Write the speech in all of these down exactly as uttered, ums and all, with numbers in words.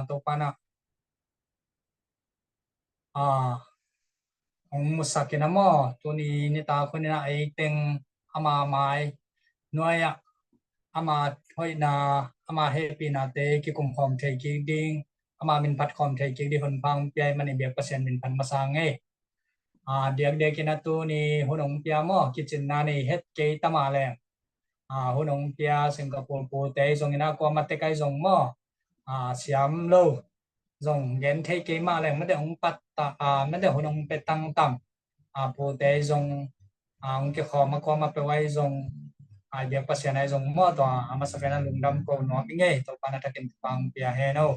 Topa in ah, ah, hong musak in ah maw, tuni nitak hun in ah ei teng ama mai nuai ah ama hoihna, ama hehpihnate kikum khawm thei kik ding, ama min phat khawm thei kik ding hun pha hong pia ahih manin biak Pasian min phat masa ing ei. Ah, diakdiak in ah tuni hun hong pia maw, kicinna nei het kei ta mah leng, ah, hun hong pia Singapore pute zong in ah kuamah tek ahi zong maw, ah, siam lo zong gen thei kei mah leng, mate hong pat ta, ah, mate hun hong pia tangtang, ah, pute zong, ah, hong kikhawm a kuamah peuh ahi zong, ah, biak Pasian ahi zong maw, tua a masa pen ah lungdam ko nuam ing ei. Topa in a thakin thupha hong pia hen aw.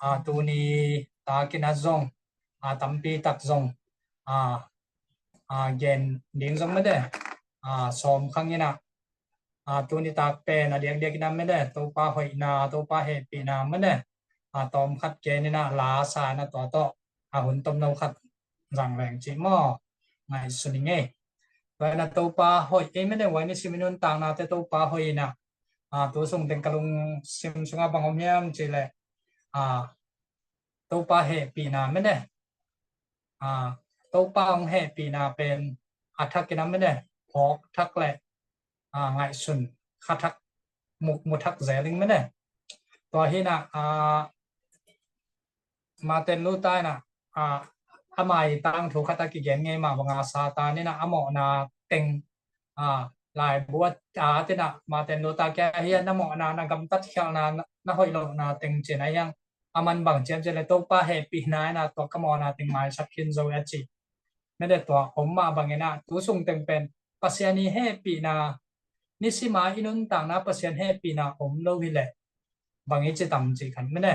Ah, tuni takin ah zong, ah, tampi tak zong, ah, ah, gen ding zong mate, ah, sawm khang in ah, ah, tuni tak pen a diakdiak in ah mate, Topa hoihna, Topa hehpihna mate, ah, tawm khat gen in ah la sa in ah tua tawh, ah, hun tomno khat zang leng cih maw, ngaihsun ing ei. Tua in ah Topa hoih ei mate, huai nisim i nuntaknate Topa hoih in ah, ah, tu sung teng ka lungsim sungah bang om hiam cih leh, ah, Topa hehpihna mate, ah, Topa hong hehpihna pen a thak in ah mate, phawk thak leh, ah, ngaihsun kha thak, mu, mu thak zel ing mate. Tua hi in ah, ah, Martin Luther in ah, ah, ama i tangthu khat ah kigen ngei mah bang a Satan in ah a mawhna teng, ah, laibu a at in ah Martin Luther kiang ah, hiah na mawhna, na gamtat khialhna, na, na hoih lohna teng ci in ah, hiah aman bang ci hiam cih leh Topa hehpihna in ah tua ka mawhna teng maisak khin zo a ci. Mate, tua om mah bang in ah tu sung teng pen Pasian i hehpihna, nisim a i nuntakna Pasian hehpihna om lo hi leh bang i ci tam cih khat mate.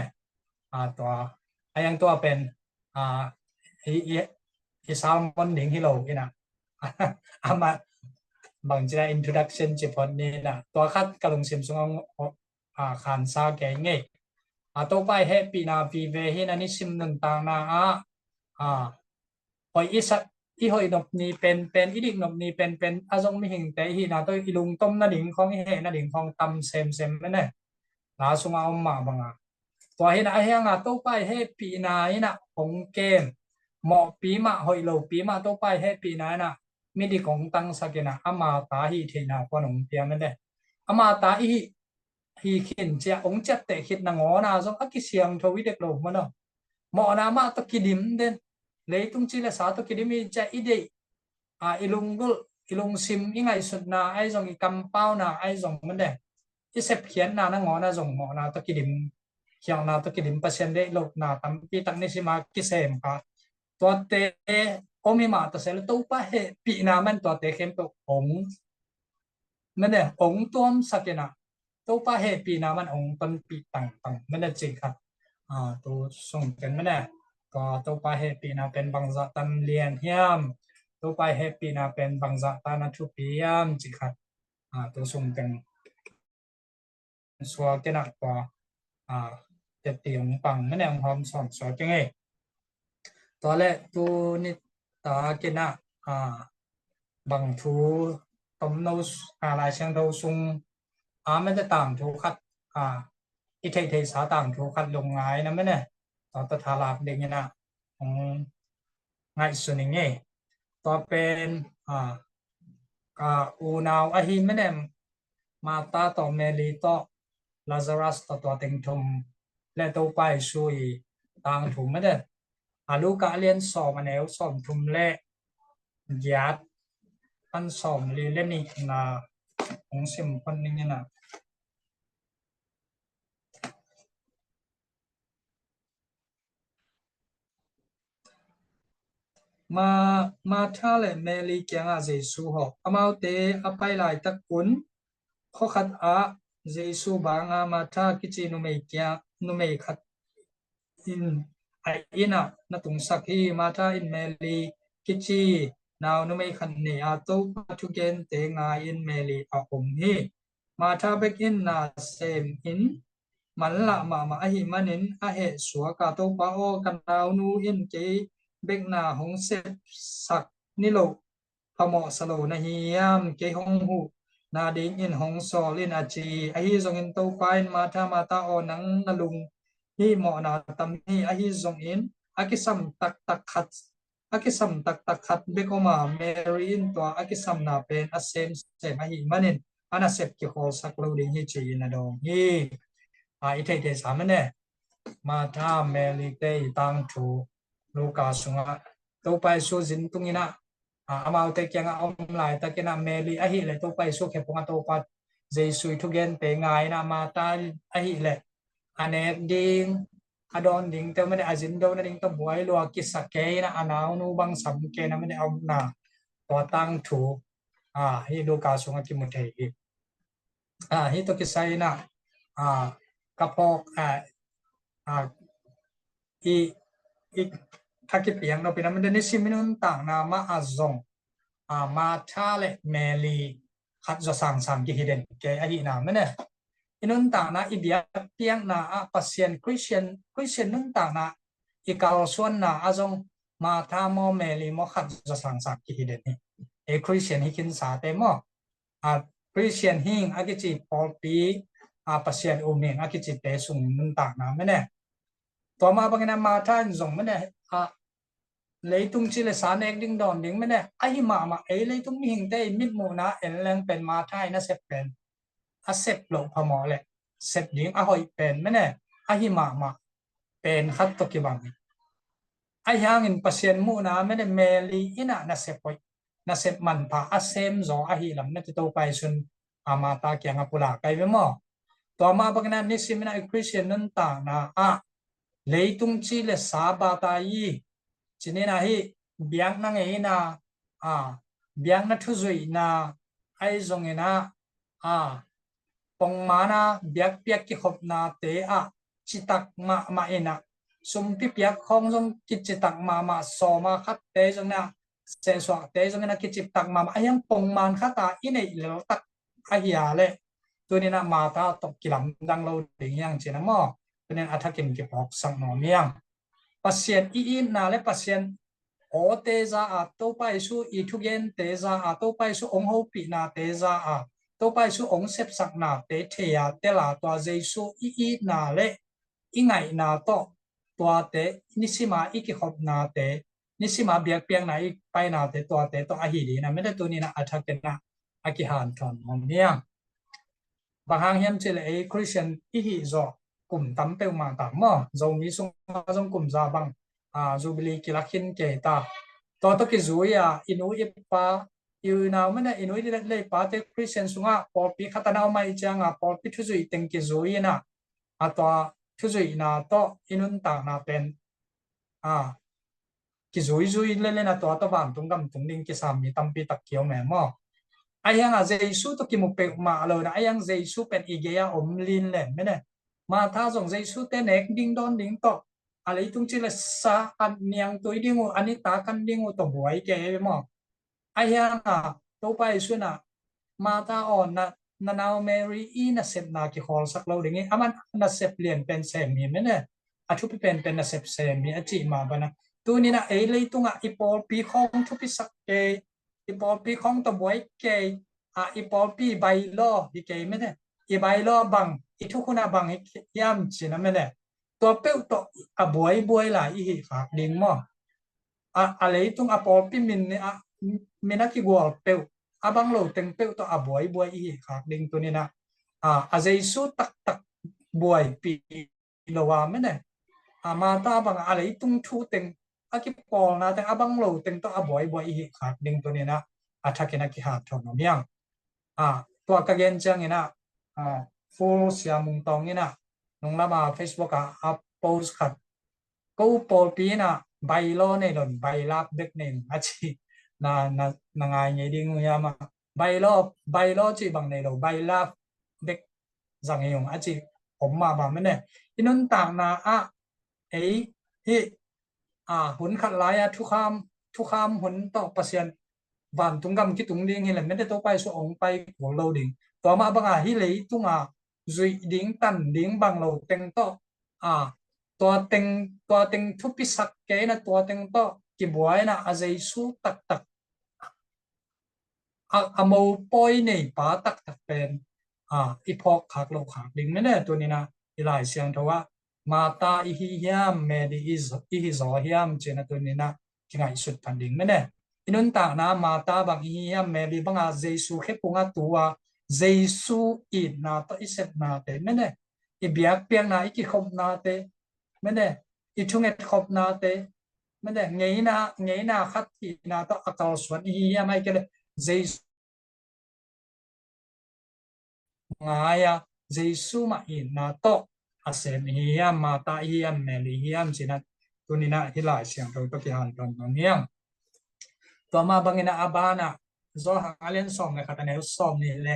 Ah, tua, a hiang tua pen, ah, i, i, i sermon ding hi lo in ah, amah bang ci a introduction ci phot ni in ah, tua khat ka lungsim sungah, ah, khansa kei ing ei. Ah, Topa i hehpihna vive hi in ah nisim nuntakna ah, ah, hoih i sak, i hoih nop ni penpen, i dik nop ni penpen a zong mihingte i hihna tawh i lungtom nading khawng, i heh nading khawng tam semsem mate. La sungah om mah bang a. Tua hi in ah a hiang a Topa i hehpihna in ah hong kem, mawhpi mah, hoih lopi mah Topa i hehpihna in ah midik hong tangsak in ah ama ta hih theihna kuan hong pia mate. Ama ta i hih hi khin ci a hong ciapteh khit nangawn a zong a kisiangtho i dek lo maw. Mawhna mah tawh kidim den, leitung ci le sa tawh kidim hi ci a i deih, a, i lunggulh, i lungsim, i ngaihsutna ahi zong, i kampauna ahi zong mate, i sepkhiatna nangawn a zong mawhna tawh kidim, khialhna tawh kidim, Pasian deih lohna tampi tak nisim a kisem kha, tuate om hi mah ta se leh Topa hehpihna man tuate khempeuh hong, mate, hong tuamsak in ah Topa hehpihna man hong tonpih tangtang mate cih khat, ah, tu sung teng mate. Tua Topa hehpihna pen bangzah tan lian hiam, Topa hehpihna pen bangzah tan a thupi hiam cih khat, ah, tu sung teng suak in ah tua, ah, teti hong pang mate, hong hawm sawn suak ing ei. Tua leh tuni takin ah, ah, bang thu tomno, ah, Lai Siangtho sung a mate tangthu khat, ah, i theihtheihsa tangthu khat lungngai in ah mate, tua tawh thalak ding in ah hong ngaihsun ing ei. Tua pen, ah, ka unau ahi mate, Martha tawh Mary tawh Lazarus tawh tua teng thum le Topa Jesu i tangthu mate. A Luka a lian sawm, a neu sawm thum le giat pan sawm li le nihna hong sim phot ning in ah. Ma, Martha le Mary kiangah Jesu hawh. Amaute a pai laitak un khua khat ah Jesu banga Martha kici numei kiang, numei khat in a inn ah na tungsak hi. Martha in Mary kici nau numei khat nei a, Topa thugente ngai-in Mary a om hi. Martha bek in na sem in manlah mahmah ahih manin a heh suak a, Topa aw, ka naunu in kei bek na hong sepsak niloh phamawhsa lo na hiam? Kei hong huh nadingin hong sawl in, a ci. Ahi zongin Topa in, Martha, Martha aw, nang na lung hih mawhna tam hi. Ahi zongin a kisam taktak khat, a kisam taktak khat bek om a, Mary in tua a kisamna pen a semsem ahih manin a nasep kikhawlsak lo ding hi ci-in a dawng hi. A, i theithei sam e. Martha, Mary te i tangthu Luka sungah Topa Jesu zin tunginah, a, amaute kiangah om laitakinah Mary ahileh Topa Jesu khephungah Topa Jesu i thugente ngainah, Martha ahileh a nek ding, a dawn ding teu mene, a zin do nading tawh buai lua kisa keinah, a naunu bang sam keinah mene a omna, tua tangthu, a, hih Luka sungah kimu thei hi. A, hih tawh kisai inah, a, ka phawk, a, a, i, i, ka kipiak nopinah mene nisim i nuntakna mah a zong, a, Martha le Mary khat zaw sangsang kihi den kei ahihna mene. I nuntakna, i biakpiakna ah Pasian, Christian, Christian nuntakna i kalsuanna a zong Martha maw, Mary maw khat zaw sangsang kihi den hi. Ei Christian hi khinsate maw, a, Christian hing a kici pawlpi, a, Pasian um hing a kicite sung nuntakna mene. Tua mah bangin a Martha in zong mene, a, leitung ci le sa nek ding dawn ding mene. Ahi mahmah ei leitung mihingte i mitmuhna en leng pen Martha in a sep pen a sep loh phamawh le sep ding a hoih pen mene, ahi mahmah pen khat tawh kibang hi. Ahi hangin Pasian muhna mene Mary inah nasep hoih, nasep manpha a sem zaw ahi lam mete Topa Jesu in a Martha kiangah pulak ahi ve maw. Tua mah bangin a nisim inah i Christian nuntakna ah leitung ci le sa bata i ci-in ah hih biakna ngeina, a, biakna thuzuihna ahi zongin ah, a, pongmana biakpiak kikhopnate ah citak mahmah inah, sumpi piak khawng zong kicitak mahmah, sawma khatte zongin ah, sehsuakte zongin ah kicitak mahmah, ahi hang pongman khata i neih leltak ahi a leh tuninah Martha tawh kilamdang lo ding hiang cina maw. Tunin a thakin kiphawksak nuam hiang. Pasian i itna le Pasian awte za a, Topa Jesu i thugente za a, Topa Jesu ong hopihnate za a, Topa Jesu ong sepsaknate thei a, tel a, tua Jesu i itna le i ngaihna tawh tuate, nisima i kikhopnate, nisima biakpiakna i painate tuate tawh ahi dina mete tuninah a thakinah a kihanthawn nuam hiang. Bang hang hiam cih leh ei Christian i hih zawh kum tam peuhmah ta maw, Zomi sungah zong kum za bang, a, Jubilee kilak khin kei ta. Tua tawh kizui a i nu i pa, i unau mene i nu i lei pate Christian sungah pawlpi khat a na om ahih cianga pawlpi thuzuih teng kizui inah, a tua thuzuihna tawh i nuntakna pen, a, kizuizui lelena tua tawh vantung gam tung ding kisam mi tampi tak kiom e maw. Ahi hanga Jesu tawh kimu peuhmah lo na, ahi hang Jesu pen i gei-a om lin len mene. Martha zong Jesu te nek ding dawn ding tawh, a leitung ci le sa an niangtui ding uh, a nitak an ding uh tawh buai kei maw. Ahi hanga Topa Jesu inah Martha aw, na, na nau Mary i nasepna kikhawlsak lo ding hi, aman nasep lian pen sem hi mene, a thupi penpen nasep sem hi a cih mah bana. Tuninah ei leitungah i pawlpi khawng thupisak kei, i pawlpi khawng tawh buai kei, a, i pawlpi bylaw hi kei mene, i bylaw bang, i thukhunah bang hi hiam cina mene. Tua peuh tawh a buaibuai lai i hih khak ding maw. A, a leitung a pawlpi min ni a, min a kigual peuh, a bang lo teng peuh tawh a buaibuai i hih khak ding tuninah, a, a Jesu taktak buaipih lo a mene. A, Martha bang a leitung thu teng, a kipawlna teng, a bang lo teng tawh a buaibuai i hih khak ding tuninah a thakin a kihanthawn nuam hiang. A, tua ka gen cianginah, a, Full Sia Mung Tawng inah nunglama Facebook ah a post khat, ko pawlpi inah bylaw nei lo in, bylove bek nei lo in a ci, na, na, na ngai ngei ding uh hiam ah. Bylaw, bylaw cih bang nei lo, bylove bek zang hi ung a cih om mahmah mene. I nuntakna ah ei hih, a, hun khat lai-a thukham, thukham hun tawh Pasian vantung gam kitung ding hileh mete Topa Jesu ong pai kul lo ding. Tua mah banga hih leitunga zuih ding, tan ding bang lo teng tawh, a, tua teng, tua teng thupisak kei na, tua teng tawh kibuai na, a Jesu taktak, a, a mopawi neipa taktak pen, a, i phawk khak lo khak ding mene. Tuninah i Lai Siangtho ah Martha i hi hiam, Mary i, i hi zaw hiam, cih na tuni-in ah kingaihsut phat ding mene. I nuntakna Martha bang i hi hiam, Mary banga Jesu khephung a tu-a Jesu itna tawh i sepnate mene, i biakpiakna, i kikhopnate mene, i thungetkhopnate mene, ngeina, ngeina khat hihna tawh a kalsuan i hi hiam, ahih kei leh Jesu ngai-a Jesu mah itna tawh a sem i hi hiam, Martha i hi hiam, Mary i hi hiam, cih na tuni-in ah hih Lai Siangtho tawh kihanthawn nuam hi hang. Tua mah bangin ah a banah Johan a lian sawm le khat, a neu sawm nih le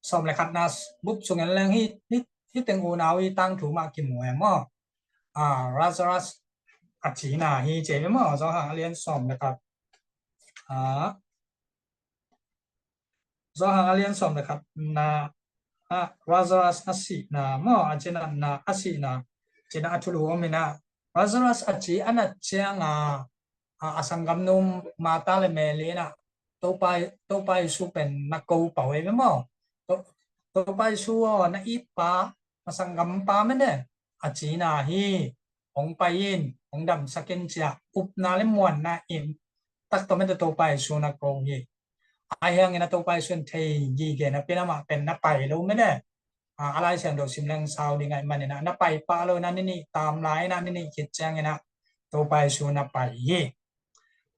sawm le khatna bup sung en leng hih, hih, hih teng unau i tangthu mah kimu e maw. Ah, Lazarus a cina hi ci e maw, Johan a lian sawm le khat. Ah, Johan a lian sawm le khatna, ah, Lazarus a sihna maw, a cinatna, a sihna cih na a thulu om in ah, Lazarus a ci a nat ciangin ah, a, a sanggamnu Martha le Mary in ah Topa, Topa Jesu pen na ko pah uh ei ve maw. To-, Topa Jesu aw, na itpa, na sanggampa mene, a cina hi, hong pai in, hong damsak in, ci-a upna le muanna in tak tawh mete Topa Jesu na ko hi. Ahi hangin ah Topa Jesu in thei gige napi-in amah pen na pai lo mene. Ah, a Lai Siangtho sim leng sau ding ahih manin ah na pai pah lo in ah ni nih tam lai in ah ni nih khit ciangin ah Topa Jesu na pai hi.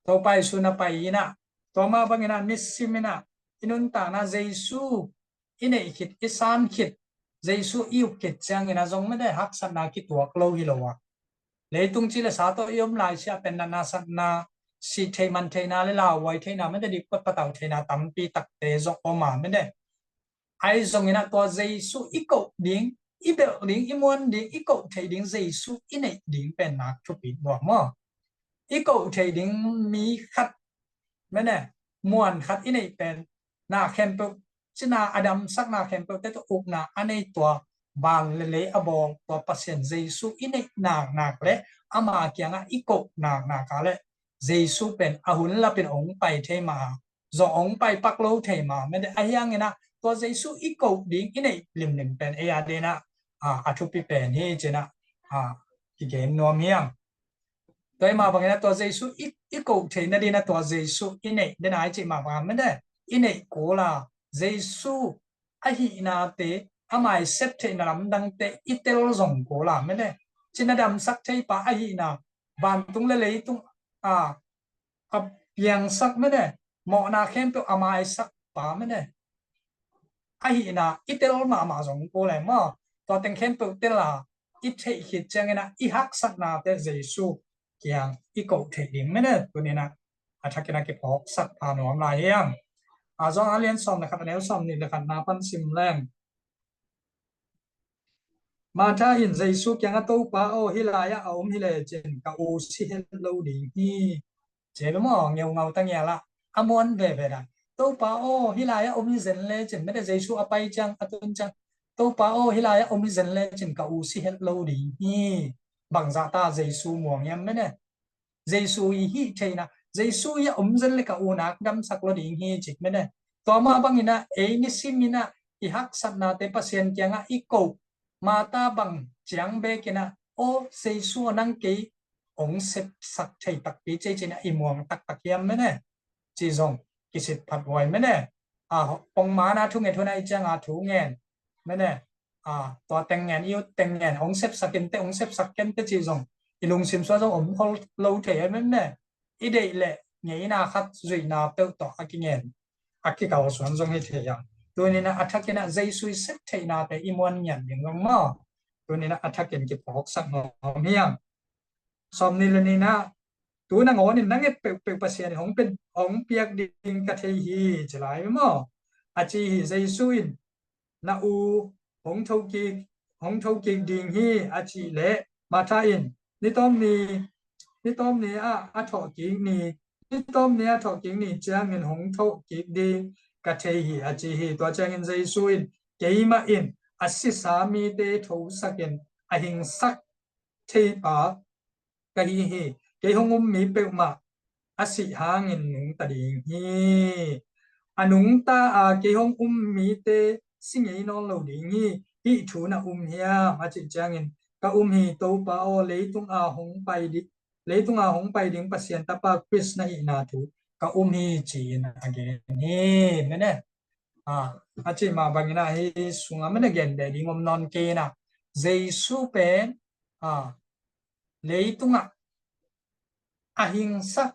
Topa Jesu na pai in ah, tua mah bangin ah nisim in ah i nuntakna Jesu i neih khit, i san khit, Jesu i up khit ciangin ah zong mete haksatna kituak lo hi lo a. Leitung ci le sa tawh i om lai siah pen natna satna, sih theih man theihna le lauhuai theihna mete, dikpat patau theihna tampi takte zong om a mete. Ahi zongin ah tua Jesu i koh ding, i belh ding, i muan ding, i koh theih ding Jesu i neih ding pen nak thupi lua maw. I koh theih ding mi khat mene, muan khat i neih pen, na khempeuh, cina a damsakna khempeuhte tawh ukna a nei tua, van le lei a bawl tua Pasian Jesu i neih naknak le ama kiangah i koh naknak ah le Jesu pen a hun lapin hong pai thei mah a, zong hong pai pak lo thei mah mete. Ahi hangin ah tua Jesu i koh ding i neih limlim pen ei a dingin ah, a, a thupi pen hi ci-in ah, a, kigen nuam hi hang. Tua ahih mah bangin ah tua Jesu i, i koh theih nadingin ah tua Jesu i neih den a i cih mah bangin mete, i neih kul a, Jesu a hihnate, ama i sep theihna lamdangte i tel zong kul a mete, cina damsak theipa a hihna, vantung le leitung a, a piangsak mete, mawhna khempeuh a maisakpa mete, a hihna i tel mahmah zong kul e maw. Tua teng khempeuh tel a i theih khit ciangin ah i haksatnate Jesu kiang i koh theih ding mete tuni-in ah a thakin ah kiphawksak pha nuam lai hi hang. A, Johan a lian sawm le khat, a neu sawm nih le khatna pan sim leng. Martha in Jesu kiangah, "Topa aw, hih lai-ah a om hi lecin ka u si het lo ding hi," ci hi ve maw, ngeungau ta ngial ah, a muan veve ah. "Topa aw, hih lai-ah om hi zen lecin," mete Jesu a pai ciang, a tun ciang, "Topa aw, hih lai-ah om hi zen lecin ka u si het lo ding hi." Bangzah ta Jesu muang hiam mete? Jesu i hih theihna, Jesu i a om zen le ka u nak damsak lo ding hi cih mete. Tua mah bangin ah ei nisim in ah i haksatnate Pasian kiangah i koh, Martha bang ciang bekin ah, "Aw Jesu aw, nang kei hong sepsak thei takpi ci ei," ci-in ah i muang taktak hiam mete? Ci zong kisit phat huai mete. A, pongman a thunget hun ahih ciang a thu ngen mete, a, tua teng ngen, i ut teng ngen, "Hong sepsak in teh, hong sepsak ken teh," ci zong i lungsim sung ah zong om khol lo thei hi mete. I deih leh ngeina khat zuihna peuh tawh a kingen, a kikalsuan zong hi thei a. Tuni-in ah a thakin ah Jesu i sep theihnate i muan ngiat ding zong maw, tuni-in ah a thakin kiphawksak nuam hi hang. Sawm nih le nihna, "Tu nangawn in na nget peuhpeuh Pasian in hong pe, hong piak ding ka thei hi," ci lai maw? A ci hi. Jesu in, "Na u hong thokik, hong thokik ding hi," a cih leh Martha in, "Ni tawm ni, ni tawm ni ah a thawhkik ni, ni tawm ni ah thawhkik ni ciangin hong thokik ding ka thei hi," a ci hi. Tua ciangin Jesu in, "Keimah in a sisa mite thosakin a hingsak theipa ka hi hi. Kei hong um mi peuhmah a sih hangin nungta ding hi. A nungta a kei hong um mite si ngei nawn lo ding hi. Hih thu na um hiam?" a cih ciangin, ka um hi, Topa aw, leitung a hong pai ding, leitung a hong pai ding Pasian Tapa Khrist na hihna thu ka um hi, ci-in a gen hi. Mene, a, a cih mah bangin ah hih sungah mene gen deh ding om nawn kei in ah, Jesu pen, a, leitungah a hingsak,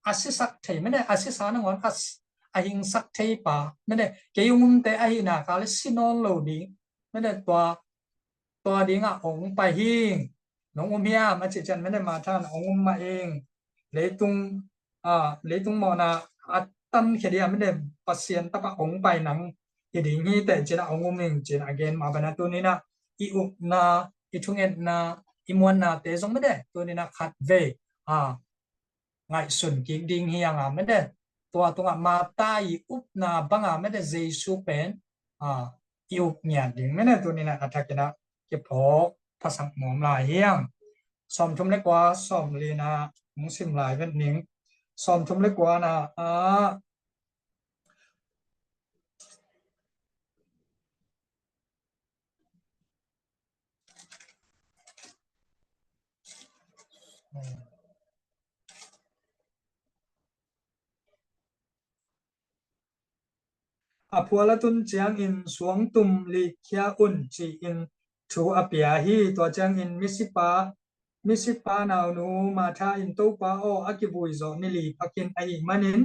a sisak thei, mene, a sisa nangawn a s-, a hingsak thei pa, mene, kei hong umte ahihna ka le si nawn lo ding, mene, tua, tua dingah hong pai hi. Nong um hiam, a cih ciang, mene, Martha in hong um mah ing. Leitung, a, leitung mawhna a tankhia dingah, mene, Pasian Tapa hong pai nang hi ding hi teh, ci-in ah hong um ing, ci-in a gen mah bangin ah tuni-in ah i upna, i thungetna, i muannate zong, mene, tuni-in ah khatvei, a, ngaihsun kik ding hi hang a, mene, tua tungah Martha i upna bangah, mene, Jesu pen, a, i up ngiat ding, mene, tuni-in ah a thakin ah kiphawk phasak nuam lai hi hang. Sawmthum le kua, sawmli-na hong sim lai vet ning. Sawmthum le kua-na, a, a phual a tun ciangin suangtum likkhia un, ci-in thu a pia hi. Tua ciangin misipa, misipa naunu Martha in, Topa aw, a kivui zawh ni li pha khin ahih manin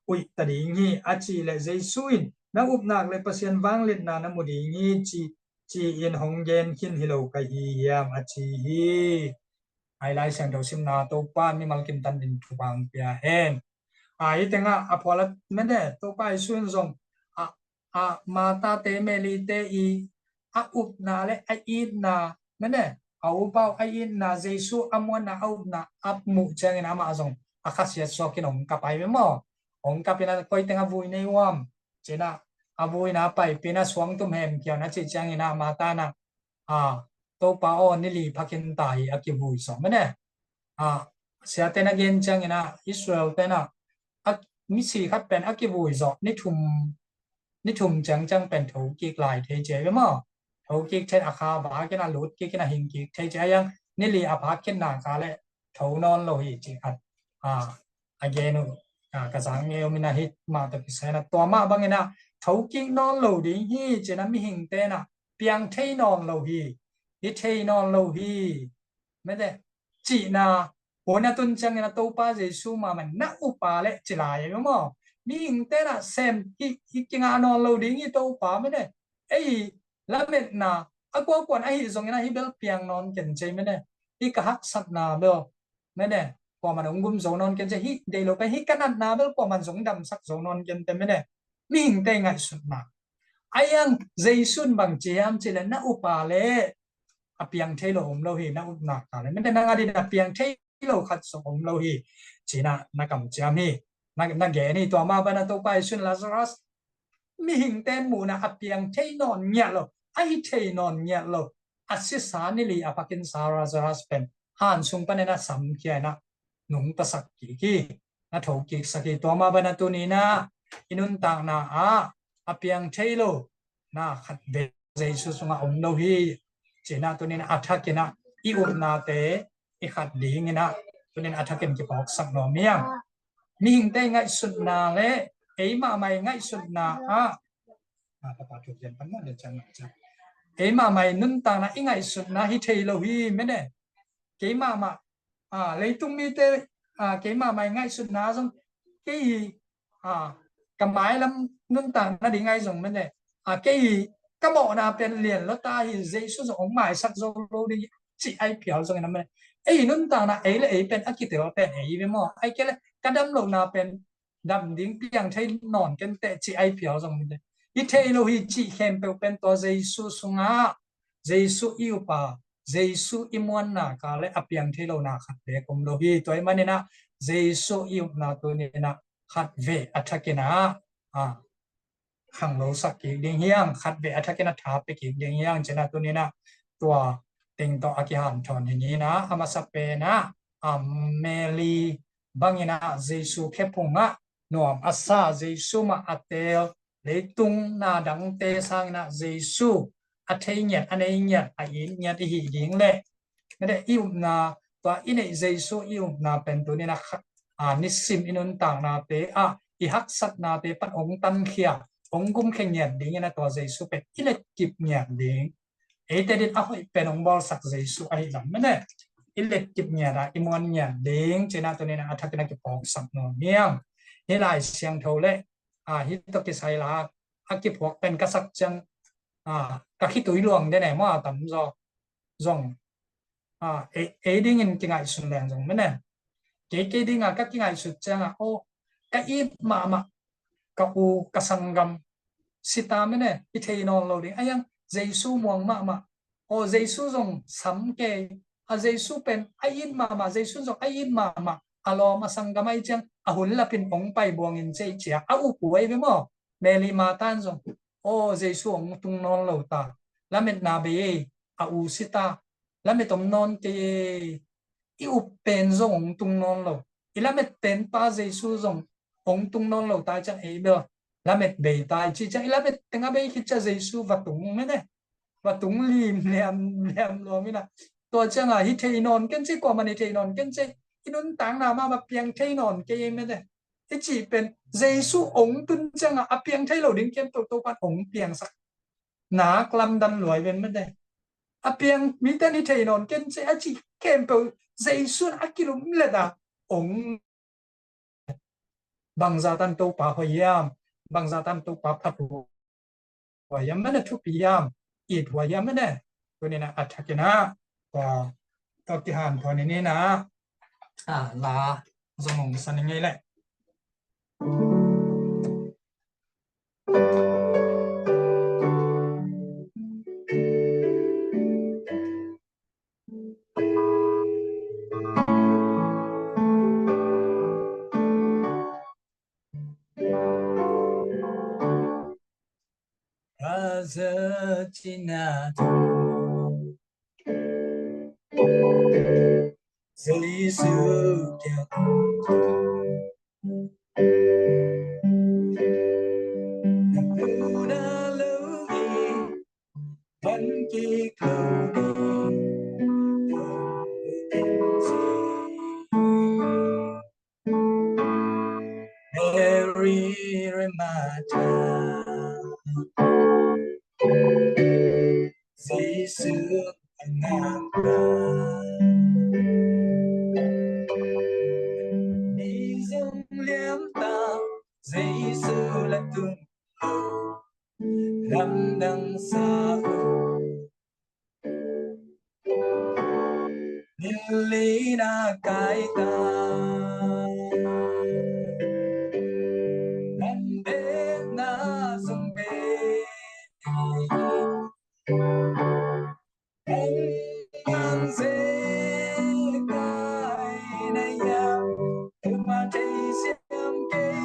uih ta ding hi, a cih leh Jesu in, na upna leh Pasian vangliatna na mu ding hi, ci, ci-in hong gen khin hi lo ka hi hiam, a ci hi. Ai Lai Siangtho simna, Topa mimal kim tan ding thupha pia hen. A, hih tengah a phual a, mene, Topa Jesu in zong, a, a, Martha-te, Mary-te i a upna le a itna, mene, a upa uh a itna, Jesu a muanna, a upna a muh ciangin amah zong a khasiat suakin hong kap ai ve maw. Hong kap in ah, koi teng a vui nei uam, ci-in ah, a vuina paipih in ah suangtum hemkhia un a cih ciangin ah Martha in ah, a, Topa aw, ni li pha khin ta hi, a kivui zawh, mene. A, siate na gen ciangin ah Israel-te in ah, a, misi khat pen a kivui zawh ni thum, ni thum ciangciang pen thokik lai thei ci ai ve maw. Thokik thei, a kha vak in ah, lut kik in ah, hing kik thei ci ai hang, ni li a phak khin nak leh tho nawn lo hi, cih khat, a, a gen uh, a, ka zak ngei om in ah, hih mah tawh kisai in ah, tua mah bangin ah thokik nawn lo ding hi, ci-in ah mihingte in ah piang thei nawn lo hi, hi thei nawn lo hi, mene, cihna, hun a tun ciangin ah Topa Jesu mahmah in na upa leh ci lai a maw. Mihingte in ah sem, hi, hi kingah nawn lo ding hi Topa, mene, ei lametna a kuakuan ahi zongin ah hih bel piang nawn ken ci ei, mene. Hih ka haksatna bel, mene, kuaman hong gum zo nawn ken ci ei, hih deih lo pen, hih ka natna bel kuaman zong damsak zo nawn ken ci ei, mene. Mihingte ngaihsutna. Ai hang Jesu in bang ci hiam cih leh, na upa leh a piang thei lo om lo hi, na upna ka leh, mene, nang adingin a piang thei lo khat zong om lo hi, ci-in ah na kamciam hi. Na, na gen hi. Tua mah bangin ah Topa Jesu in Lazarus, mihingte muhna, a piang thei nawn ngiat lo, a hi thei nawn ngiat lo, a sisa ni li a pha khinsa Lazarus pen han sung panin a samkhia in ah nungtasak kik hi, na thokiksak hi. Tua mah bangin ah tuni-in ah i nuntakna ah a piang thei lo na khatvei Jesu sungah om lo hi, ci-in ah tuni-in ah a thakin ah i upnate i khat dingin ah tuni-in a thakin kiphawksak nuam hi hang. Mihingte i ngaihsutna leh ei mahmah i ngaihsutna ah, a, tapa thu gen pan mah le ciang, ciang, ei mahmah i nuntakna, i ngaihsutna hi thei lo hi, mene. Kei mahmah, a, leitung mite, a, kei mahmah i ngaihsutna zong, kei, a, ka mailam nuntakna ding ahi zong, mene, a, kei ka mawhna pen lian lua ta hi, Jesu zong hong maisak zo lo ding hi, cih ahi phial zongin ah, mene, ei nuntakna, ei leh ei pen a kitel pen ei ve maw. Ahih kei leh ka damlohna pen dam ding piang thei nawn ken teh, cih ahi phial zong, mene, hi thei lo hi, cih khempeuh pen tua Jesu sungah, Jesu i upa, Jesu i muanna ka leh a piang thei lo na khat bek om lo hi. Tua ahih manin ah Jesu i upna tuni-in ah khatvei a thakin ah, a, khanglosak kik ding hi hang, khatvei a thakin ah tha pia kik ding hi hang, ci-in ah tuni-in ah tua teng tawh a kihanthawn hi ni-in ah, a masa pen ah, a, Mary bangin ah Jesu khe phungah nuam a sa, Jesu mah a teel, leitung na dangte sangin ah Jesu a thei ngiat, a nei ngiat, a it ngiat i hih ding le, mede i upna, tua i neih Jesu i upna pen tuni-in a kha-, a, nisim i nuntaknate ah, i haksatnate pan hong tankhia, hong gumkhia ngiat dingin a tua Jesu pen i letkip ngiat ding. Eite din a hoih pen hong bawlsak Jesu ahi lam mene. I letkip ngiat a, i muan ngiat ding, ci-in a tuni-in a thakin a kiphawksak nuam hiam. Hih Lai Siangtho le, a, hih tawh kisai la, a kiphuak pen ka sak ciang, a, ka khitui luang den e maw a tam zaw. Zong, a, ei, ei dingin kingaihsun leng zong mene. Kei, kei dinga ka kingaihsut cianga, aw, ka it mahmah, ka u, ka sanggam, sita mene, i thei nawn lo ding. A iang, Jesu muang mahmah. Aw, Jesu zong sam kei. A Jesu pen, a it mahmah, Jesu zong, a it mahmah. A lawm, a sanggam ahi ciang, a hun lapin hong pai buangin cei cia. A u pu ahi ve maw. Mary Martha in zong, aw, Jesu hong tung nawn lo ta. Lametna bei ei, a u sita. Lamet om nawn kei ei. I up pen zong hong tung nawn lo. I lamet pen pa Jesu zong hong tung nawn lo ta ciang ei bel. Lamet bei ta i ci ciang i lamet teng a bei khit ciang Jesu va tung mene. Va tung lim liam, liam lua mina. Tua cianga hi thei nawn ken ci, kuaman hi thei nawn ken ci. I nuntakna mahmah piang thei nawn kei mene. I cih pen Jesu hong tun cianga a piang thei lo ding khempeuh Topan hong piangsak. Nak lamdang luai ven mede. A piang mite ni thei nawn ken ci a cih khempeuh Jesu in a kilum leta hong bangzah tan Topa hoih hiam, bangzah tan Topa phat huai hiam mene, thupi hiam, it huai hiam mene. Tuni-in a thakin a, tua, tua kihanthawn in a, a, la zong hong san ngei leh. Raza cina tu Jesu kia tu. Namuna lo i ban ki klo di. Mary Remarkha, Jesu angamka. Ni zong liam ta, Jesu la tung lo, lamdang sa uh. Nilina kaita nan bena zong be. Ang ang ze kai na yam, tuma thei siam kei.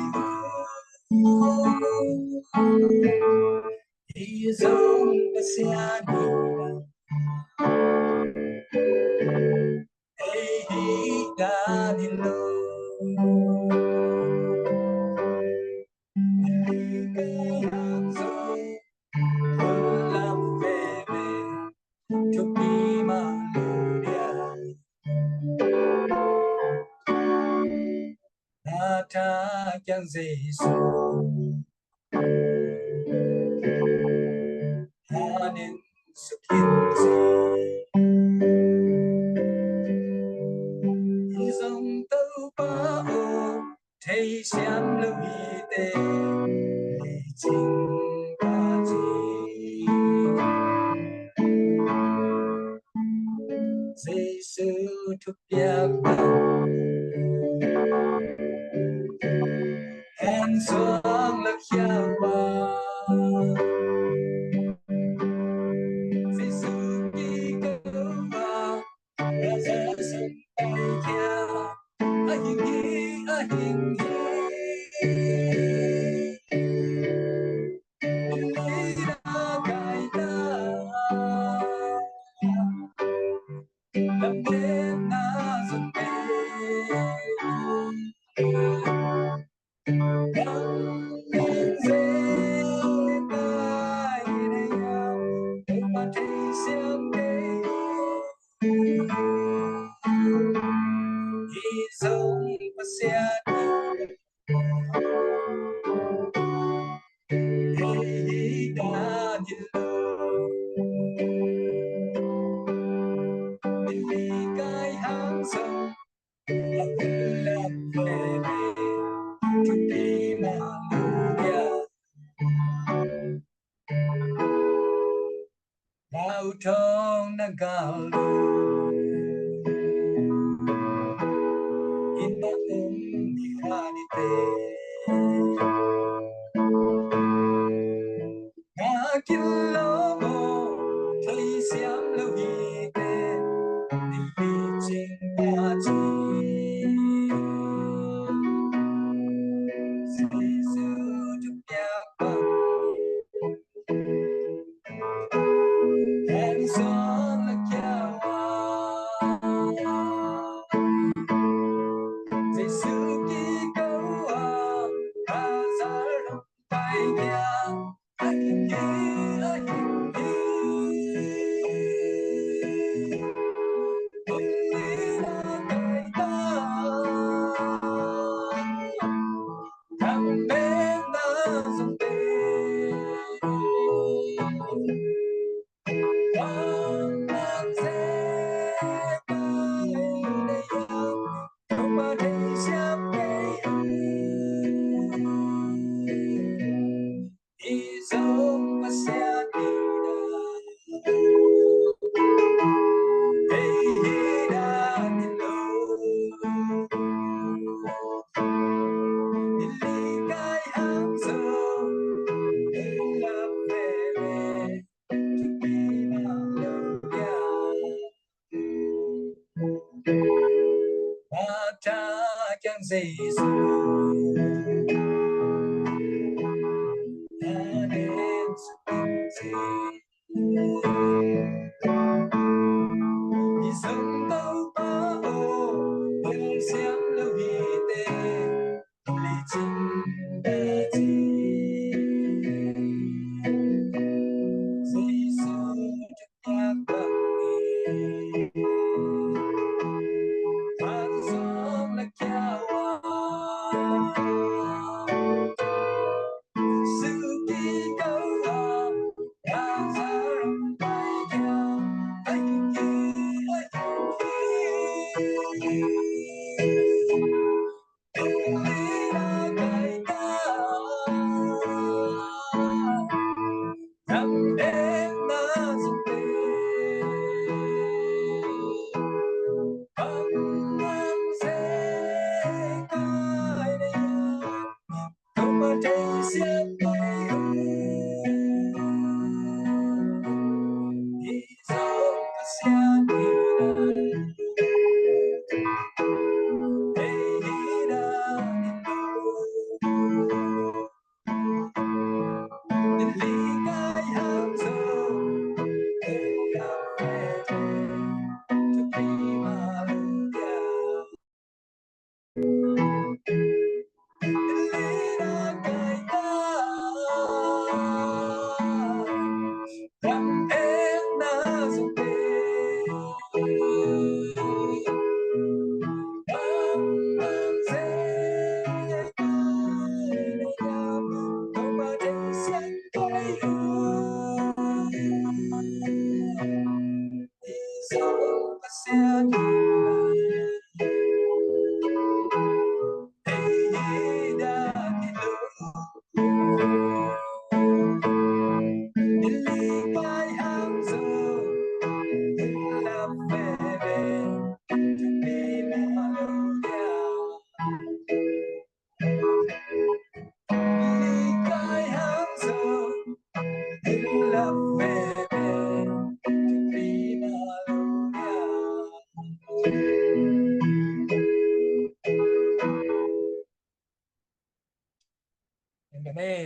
I zong Pasian hi, ei hi dan hi lo. Ei hi dan zong, hun lam veve, thupi mah lo dia. Na tha kiang Jesu. Hanin sukin ci. I zong Topa aw, thei siam lo hi te. Licing ka ci. Jesu thupiak bang. Heng suang lak hiau a. Jesu kiko a. Lazarus hong pai khia. A hing hi, a hing hi. Lina kai ta. Lam den na zong pe. thong na gal lo. Inn ah um ding kha ni te. Ngak in lo maw, theisiam lo hi te. Inn licing ta ci. Jesu thupiak bang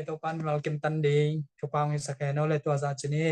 Topa'n mimal kim tan ding thupha hong hisak hen aw le, tua zah ci ni.